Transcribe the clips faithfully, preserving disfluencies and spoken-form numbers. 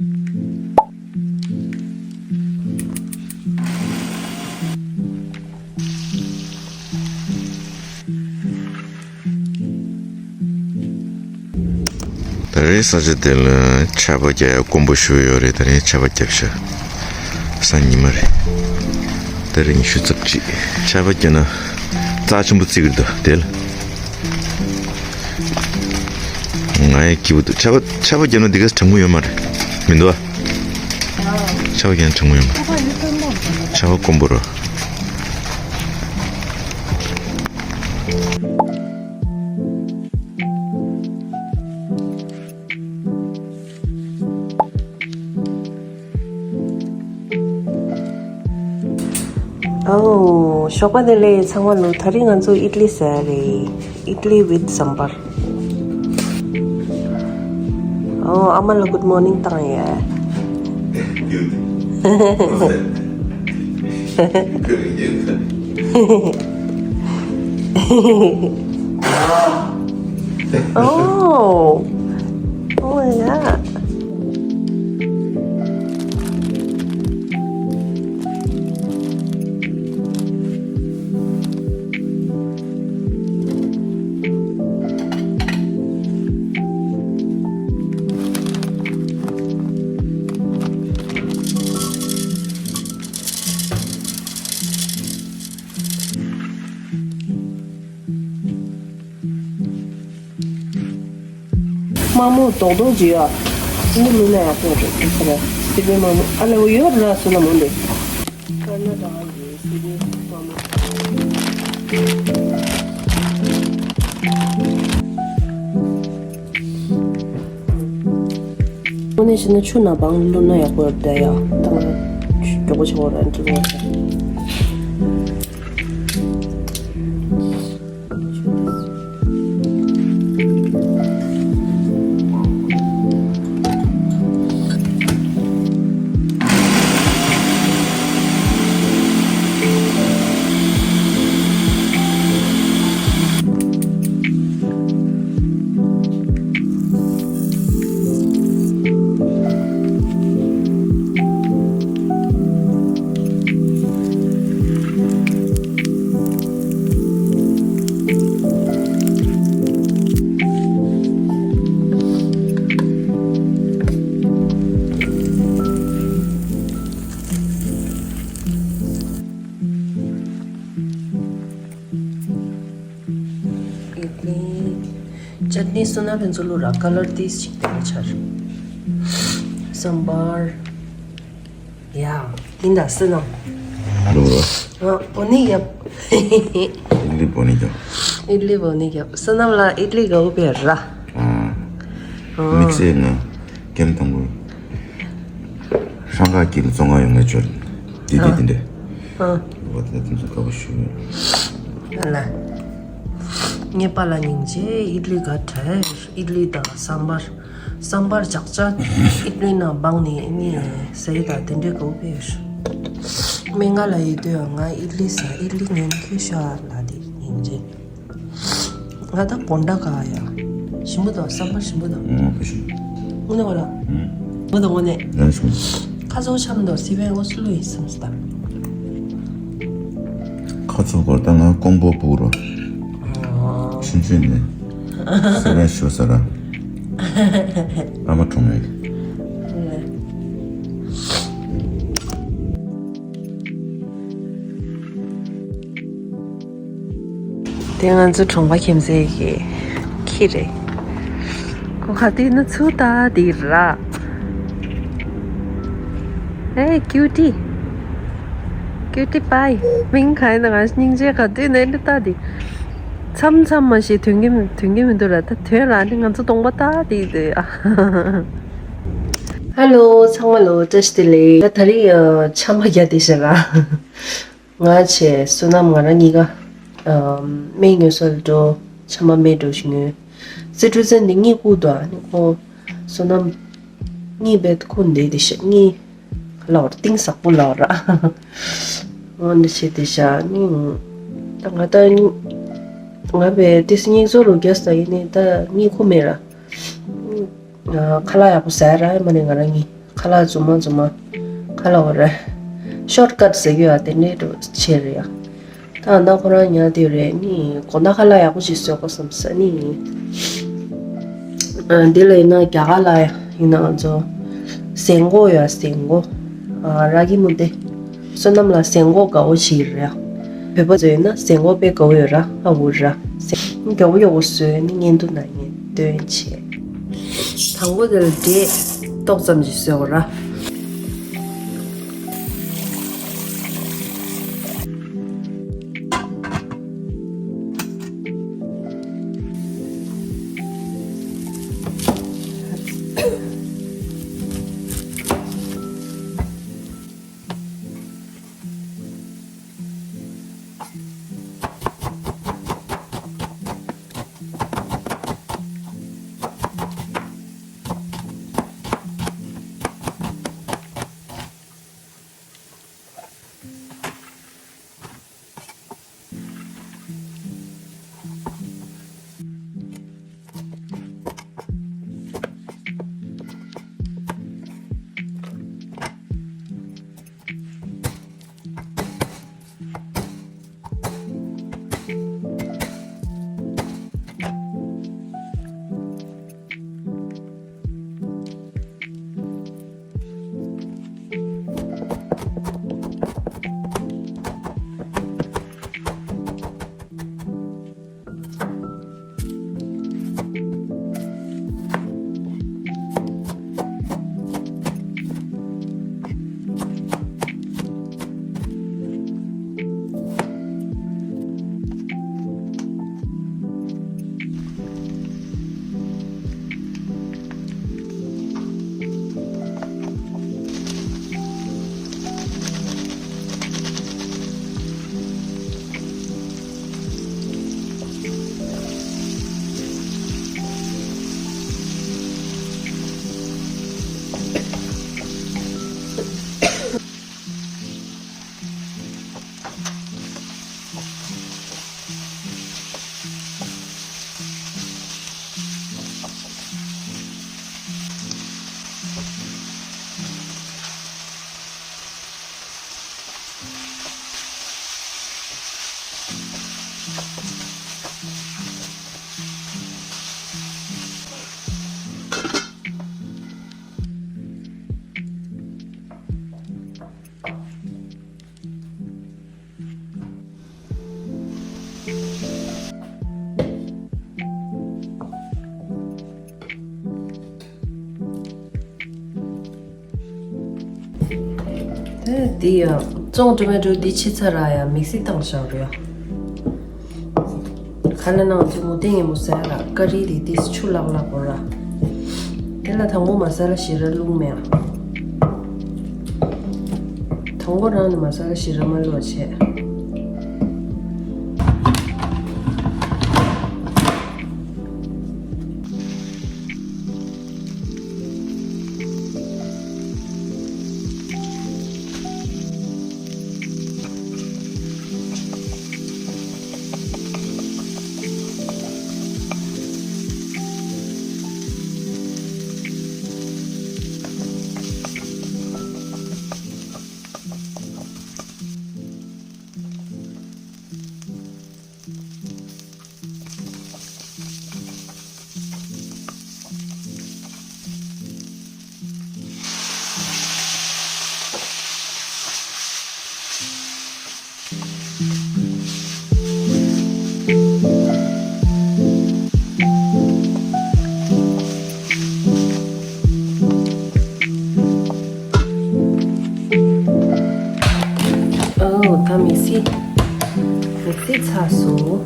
ད་རེས་ས་ཆ་དེ་ལ་ཆར་པ་རྒྱག་ཡ་དཀོན་པོ་ཞིག་ཡོད་རེད། ད་རེས་ཆར་པ་བརྒྱབ་ཤག་སང་ཉི་མ་རེད། ད་རེས་ཉི་ཤུ་རྩ་གཅིག་ཆར་པ་བརྒྱབ་ན་རྩྭ་ཆེན་པོ་བརྩི་གི་འདུག་དེ་ལ། ང་ཡང་སྐྱིད་པོ་འདུག་ཆར་པ་ཆར་པ་བརྒྱབ་ན་འདི་ག་གྲང་མོ་ཡོད་མ་རེད། མི་འདུག་ཨ། ཆར་པ་བརྒྱབ་ན་གྲང་མོ་ཡོད་མ་རེད། ཆར་པ་དཀོན་པོ་རེད། ཨོ། ཞོགས་པ་བདེ་ལེགས་ཚང་མ་ལོ། ད་རིང་ང་ཚོ་ཨིད་ལི་ཟ་ཡ་རེད། ཨིད་ལི་with sambar. ཨོ། ཨ་མ་ལ་good morning བཏང་ཡ། Oh, oh my God. མ་མོ་རྡོག་རྡོག་ཅིག་ཡོད། འདི་མིན་ན་ཡག་པོ་རེད་ཟེར། སི་པན་མ་མོ་ཨ་ལེ་འོ་ཡོད་ར་སུ་ལ་མོ་འདི། ཀར་ན་ཊ་ཀ་གི་སི་པན་མ་མོ། དངོས་གནས་བྱས་ན་ཆུ་ནང་བང་བླུགས་ན་ཡག་པོ་རེད་ཡ། ད་ང་མགྱོགས་པོ་བྱེད་དགོས་རེད་འདི་ལོ། ཨིད་ལི། ཅཊ་ནི་བསོད་ནམས་ཕུན་ཚོགས་བླུགས་ར་ཀ་ལར་ཏིས་ཞིག་དེ་ཆར། སམ་བར། ཡ། ཡིན་ད་བསོད་ནམས། ལུག་རོ། ཨ་བོ་ནི་ཡབ། ཨིད་ལི་བོ་ནི་ཡབ། ཨིད་ལི་བོ་ནི་ཡབ། བསོད་ནམས་ལ་ཨིད་ལི་དགའ་བོ་བེ་ར། ཨ། དམིགས་བསལ་ན་ཀེམ་དང་པོ། ཧྲང་ཀ་གི་ལ་བཙོང་ང་ཡོང་ངེ་ཅོར། དེ་དེ་ཨ། དེ་འདྲ། ཨ། བ་དེ་དེ་ཚོ་དགའ་པོ་ཞུ། ཨ་ལ། ངའི་པཱ་ལགས་སྙིང་རྗེ། ཨིད་ལི་དགའ་དྲགས། ཨིད་ལི་དང་སམ་བར། སམ་བར་ཇག་ཇག་ཨིད་ལི་ནང་སྦང་ནས་ནི་ཟས་དང་དེ་འདྲའི་དགའ་པོ་ཕེབས། སྨན་ཁང་ལ་ཡོད་དུས་ང་ཨིད་ལི་ཟ། ཨིད་ལི་ངན་ཁྱོད་ཤ་ལ་དེ་སྙིང་རྗེ། ང་ད་བོན་ད་ག་ཡ། ཞིམ་པོ་དང་སམ་བར་ཞིམ་པོ་དང་། ཨོ་ཕ་ཤི། དངོས་གནས་བ་ལ། ཨུམ། དངོས་དང་དངོས་གནས། ཡང་ཞིམ། ཁ་སོ་ཆམ་དང་སི་པན་འོ་སུ་ལུ་ཡི་སམ་སི་ད། ཁ་སོ་གོར་ད་ང་ཀོང་པོ་པུ་རོ། ཨོ། ཆུན་ཆུན་ནས། སི་པན་ཤོ་ས་ར། ཨ་མ་གྲོང་ངེ། དེ་ང་ཚོ་གྲོང་པ་ཁྱིམ་མཚེས་ཀྱི་ཁྱི་རེད། ཁོ་ག་དུས་ན་ཚུར་ལྟ་དེ་ར། ཧེ་ཀིའུ་ཊི། ཀིའུ་ཊི་པའི། མིང་ག་ཡིན་ན་ང་སྙིང་རྗེ། ག་དུས་ན་འདི་ལྟ་དེ། མཚམས་མཚམས་མ་ཞིག་དོན་གྱི་མི་དོན་གྱི་མི་འདུག་ར། ད་དོན་ར་ནི་ང་ཚོ་གདོང་པ་ལྟ་དེ་དེ་ཨ། ཧ་ལོ་ཚང་མ་ལོ་བཀྲ་ཤིས་བདེ་ལེགས། ད་ད་རེས་ཆམ་པ་རྒྱག་བསྡད་ཤག་ར། ང་བྱས་བསོད་ནམས་ང་རང་གཉིས་ཀ་སྨན་ཉོ་ས་ལ་འགྲོ། ཆམ་པ་སྨན་འགྲོ་ཞིག་ཉོས། སི་ཀྲུ་ཙན་འདི་གཉིད་ཁུག་འདུག་ཨ་ནི་ཁོ་བསོད་ནམས་གཉིད་སྦད་ཁུག་འདི་དེ་ཤ་གཉིད་ལོར་གཏིང་ཟབ་པོ་ལོར་ར། འོ་འདི་བྱས་དེ་ཤ་ནི། ད་ང་ད་ང་བས་ཏི་སི་གཉིད་ཚོར་རུ་རྒྱག་ས་ཡིན་ནི་ད་གཉིད་ཁུག་མེད་ར། ཁ་ལག་ཡག་པོ་ཟ་ར་མ་ནི་ང་རང་གཉིད། ཁ་ལག་རྫུན་མ་རྫུན་མ། ཁ་ལག་འོ་རེད། ཤོར་ཀཊ་ཟེར་གྱི་ཡོད་དེ་འདྲའི་འགྲོ་ཆེ་རེད་ཡ། ད་ད་ཁོ་རང་ཉལ་དུས་རེད་ནི་དགོང་དག་ཁ་ལག་ཡག་པོ་ཞིག་བཟོ་དགོས་བསམ་ས་ནི། ཨ། འདི་ལ་ཡིན་ན་རྒྱ་གར་ལ་ཡིན་ན་ང་ཚོ་ཟན་གོ་ཡོད། ཟན་གོ། ཨ། ར་གི་མུ་ཏེ། བསོད་ནམས་ལ་ཟན་གོ་དགའ་བོ་ཞིག་རེད། བོད་པ་ཚོ་ཡིན་ན་ཟན་གོ་དཔེ་དགའ་བོ་ཡོད་ར། ཨ། འུ་ར། ཟན་མགྱོགས་པོ་མགྱོགས་པོ་བཟོས་ནི་བརྙན་ཐུང་ནང་ངས་སྟོན་བྱས། དང་པོ་དེ་ལ་འབྲས་ཏོག་ཙམ་ཞིག་བཟོས་དགོས་ར། དེ་འདི་ཡང་བཙོང་ཊོ་མེ་ཊོ་འདི་ཕྱི་ཚ་ར་ཡང་མིག་སི་བཏང་བཞག་རེད། ཁ་ལ་ནང་ཚོ་མུ་ཏིག་ངེ་མོ་ཟ་ཡ་ལ་ཀ་རི་དེ་ཏིས་ཆུ་ལག་ལག་པོ་ར། དེ་ལ་དང་པོ་མ་ས་ལ་ཞི་ར་བླུགས་མེད། དང་པོ་རང་ནས་མ་ས་ལ་ཞི་ར་མ་བླུགས་བྱས། ཨོ། ད་མིག་སི། མིག་སི་ཚར་སོང་།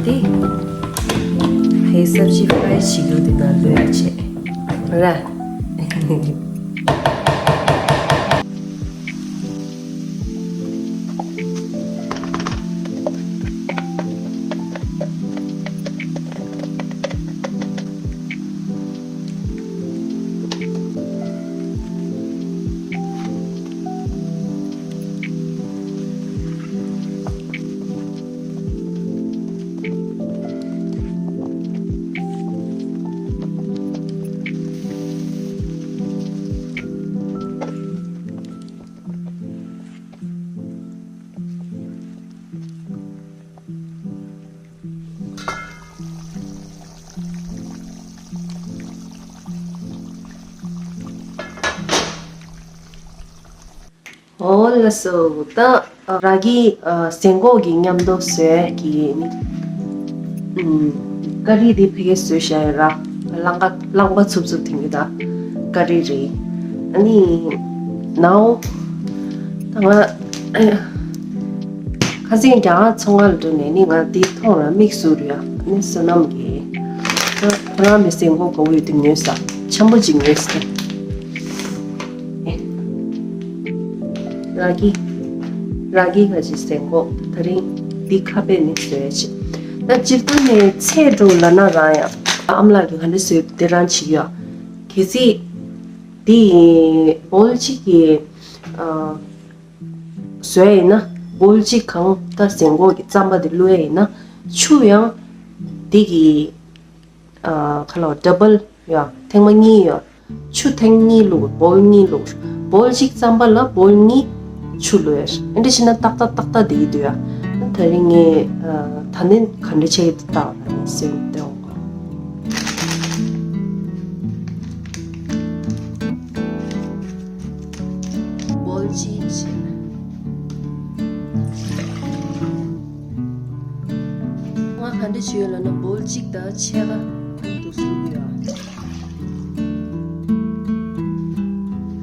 འདི། ཧེ་སབ་ཇི་ཕ་རའི་བྱེད་རྒྱུ་འདི་ནང་བླུགས་ཡ་བྱས། ར། ཨོ་ལགས་སོ། ད་ར་གི་ཟན་གོག་གི་མཉམ་དུ་བཟོས་ཀྱི་ནི་ཀ་རི་འདི་ཕ་གིར་བཟོས་བཞག་ཡོད་ར། རླངས་པ་རླངས་པ་འཚུབ་འཚུབ་དེ་གི་ད་ཀ་རི་རེད། ཨ་ནི་ནའོ་ད་ང་ཁ་སང་རྒྱ་གར་ཚོང་ཁང་ལ་འགྲོ་ནས་ནི་ང་འདི་མཐོང་ར་མིག་ཟུར་ཡ། ཨ་ནི་བསོད་ནམས་ཀྱིས་ད་ཁོ་རང་མི་ཟན་གོག་དགའ་བོ་ཡོད་དུས་ཉོས་ས་ཆེན་པོ་ཅིག་ཉོས་ས། ར་གི། ར་གི་ག་ཅི་ཟན་གོག་ད་རིང་འདི་ཁ་པས་ནི་བཟོས་ཆེ། ད་སྤྱིར་བཏང་ནས་ཚལ་འགྲོ་ལབ་ན་རང་ཡང་ཨ་མ་ལགས་ཀྱིས་ག་འདྲ་བཟོས་དེ་རང་བྱེད་ཀྱི་ཡོད། གལ་སྲིད་འདི་བོལ་གཅིག་གི་བཟོས་ཡིན་ན་བོལ་གཅིག་གང་ད་ཟན་གོག་གི་རྩམ་པ་དེ་བླུགས་ཡ་ཡིན་ན་ཆུ་ཡང་འདི་གི་ཁ་ལོ་ཌབ་བལ་ཡོད། ཐེངས་མ་གཉིས་ཡོད། ཆུ་ཐེངས་གཉིས་བླུགས། བོལ་གཉིས་བླུགས། བོལ་གཅིག་རྩམ་པ་ལ་བོལ་གཉིས་ཆུ་བླུགས་ཡོད། ཨ་འདྲ་བྱས་ན་ཏག་ཏག་ཏག་ཏག་བསྡད་ཀྱི་འདུག་ཡ། ད་རིང་ངས་ད་ནི་ག་འདྲ་བྱེད་ཀྱི་འདུག་ལྟ་བ་ནི་སེམས་སྟོན་གོ། བོལ་གཅིག་བྱས། ང་ག་འདྲ་བྱས་ཡོད་ལབ་ན་བོལ་གཅིག་དང་ཕྱེད་ཀ་འདུག་ཟེར་གྱི་ཡོད།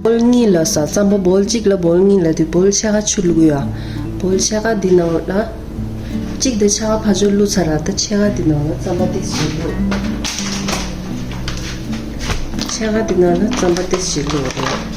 བོལ་གཉིས་ལ་ཟ། རྩམ་པ་བོལ་གཅིག་ལ་བོལ་གཉིས་ལ་དེ་བོལ་ཕྱེད་ཀ་ཆུ་བླུགས་ཡོད། བོལ་ཕྱེད་ཀ་འདི་ནང་ལ་གཅིག་དང་ཕྱེད་ཀ་ཕར་ཕྱོགས་བླུགས་ཚར་ར། ད་ཕྱེད་ཀ་འདི་ནང་ལ་རྩམ་པ་ཏོག་ཙམ་བླུགས། ཕྱེད་ཀ་འདི་ནང་ལ་རྩམ་པ་ཏོག་ཙམ་བླུགས་རེད།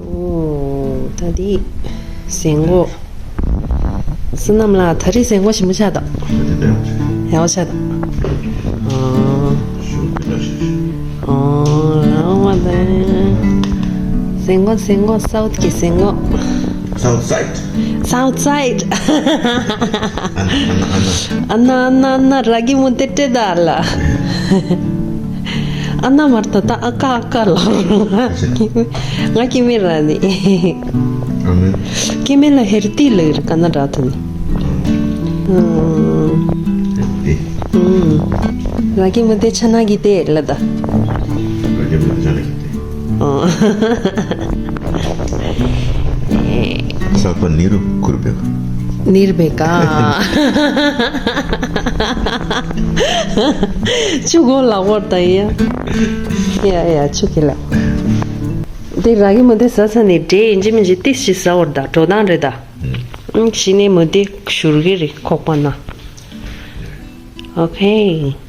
ཨོ། ད་འདི་ཟན་གོག་བསོད་ནམས་ལགས། ད་རེས་ཟན་གོག་ཞིམ་པོ་ཆགས་འདུག་ཡག་པོ་ཆགས་འདུག་ཨོ། ཨོ། ལའོ་མ་དང་། ཟན་གོག་ཟན་གོག་སའུཐ་གི་ཟན་གོག South side. South side. ཨ་ན་ཨ་ན་ཨ་ན། ཨ་ན་ཨ་ན་ཨ་ན། ར་གི་མུ་ཏེ་ཏྲེ་ད་ལ། ཨ་ན་མར་ད་ད་ཨ་ཀ་ཨ་ཀ་ལ། ང་ཀི་མེ་ར་ནི། ཨ་མེ། ཀི་མེ་ལ་ཧེར་ཏི་ལ་ར་ཀ་ན་ར་ཐ་ནི། ཧེར་ཏི། ར་གི་མུ་ཏེ་ཆ་ན་གི་ཏེ་ལ་ད། ར་གི་མུ་ཏེ་ཆ་ན་གི་ཏེ། ཨོ། ས་པ་ནི་རུ་ཀུར་བེ་ཀ། ནིར་བེ་ཀ། ཆུ་གོ་ལ་བོར་ད་ཡ། ཡ་ཡ་ཆུ་ཁེ་ལ། དེ་ར་གི་མུ་ཏེ་ཟ་ས་ནི་འདྲེ་ཡིན་གཅིག་མིན་གཅིག་ཏིས་ཞིག་ཟ་བོར་ད་འགྲོ་སྟངས་རེད་ད། ཨང་ཤི་ནི་མུ་ཏེ་ཞུར་གི་རི་ཁོག་པ་ན། ཨོ་ཁེ།